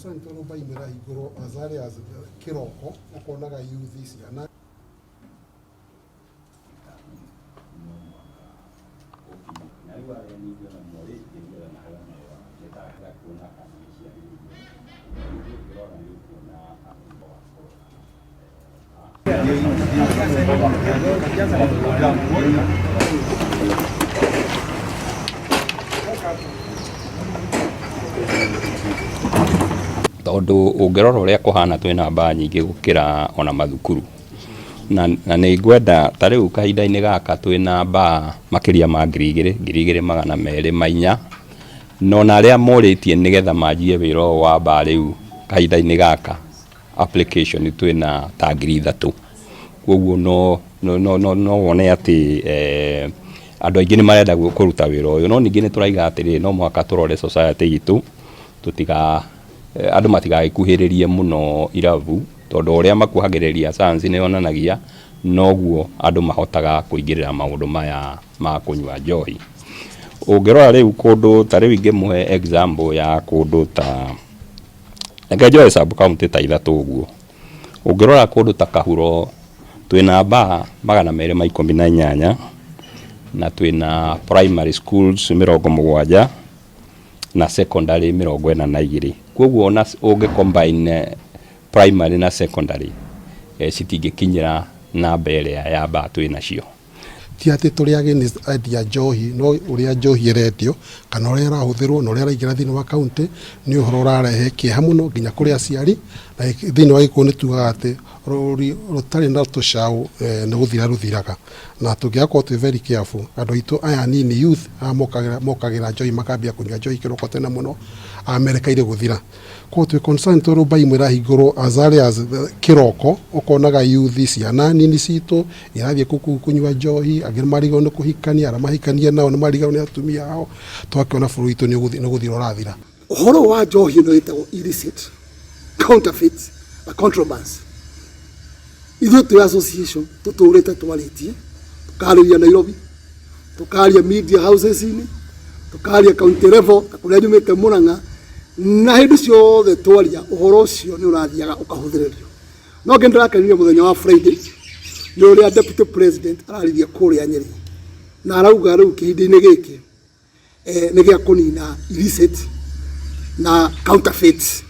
concerned tondũ mba imwe ĩrahingũrwo as early as kĩroko, ũkonaga youth ciana. Tondũ ũngĩrora ũrĩa kũhana twĩna mbaa nyingĩ gũkĩra ona mathukuru. Na nĩ ngwenda ta rĩu kahinda-inĩ gaka twĩna mbaa makĩria ma 2000, 2204, na ona arĩa morĩtie nĩgetha manjie wĩra ũyũ wa mbaa rĩu kahinda-inĩ gaka application twĩna ta 3000. Koguo no wone atĩ andũ aingĩ nĩ marenda kũruta wĩra ũyũ. No ningĩ nĩ tũraiga atĩrĩrĩ, no mũhaka tũrore society itũ, tũtiga andũ matigagĩkuhĩrĩrie mũno irabu, tondũ o ũrĩa makuhagĩrĩria science nĩ yonanagia noguo andũ mahotaga kũingĩrĩra maũndũ maya ma kũnyua njohi. Ũngĩrora rĩu kũndũ ta rĩu ingĩmũhe example ya kũndũ ta, reke njoe sub county ta ithatũ ũguo. Ũngĩrora kũndũ ta Kahuro twĩna bar 218 na twĩna primary schools 70 na secondary 42. Koguo ona ũngĩ combine primary na secondary citingĩkinyĩra namba ĩrĩa ya bar twĩ nacio. Ti atĩ tũrĩ against endia njohi, no ũrĩa njohi ĩrendio kana ũrĩa ĩrahũthĩrwo na ũrĩa ĩraingĩra thĩinĩ wa kaũntĩ nĩ ũhoro ũrarehe kĩeha mũno nginya kũrĩ aciari. Na thĩinĩ wa Gĩkũyũ nĩ tugaga atĩ rũri rũtarĩ na tũcaũ nĩ gũthira rũthiraga. Na tũngĩaga gũkorwo twĩ very careful, andũ aitũ aya anini youth aya mokagĩra njohi makambia kũnyua njohi kĩroko tene mũno, merekeire gũthira. Koguo twĩ concerned tondũ mba imwe ĩrahingũrwo as early as kĩroko, ũkonaga youth ciana nini citũ irathiĩ kũu kũnyua njohi, angĩ nĩ marigagwo nĩ kũhikania, arĩa mahikania nao nĩ marigagwo nĩ atumia ao, tũgakĩona bũrũri witũ nĩ gũthira ũrathira. Ũhoro wa njohi ĩno ĩtagwo illicit, counterfeit na contrabands, ithuĩ twĩ association tũtũrĩte twarĩtie, tũkarĩria Nairobi, tũkaria media houses-inĩ, tũkaria county level ta kũrĩa nyumĩte Murang'a, na hĩndĩ ciothe twaria ũhoro ũcio nĩ ũrathiaga ũkahũthĩrĩrio. No ngĩ ndĩrakenire mũthenya wa Friday nĩ ũrĩa deputy president araririe kũrĩa Nyĩrĩ, na arauga rĩu kĩhinda-inĩ gĩkĩ nĩ gĩa kũnina illicit na counterfeit.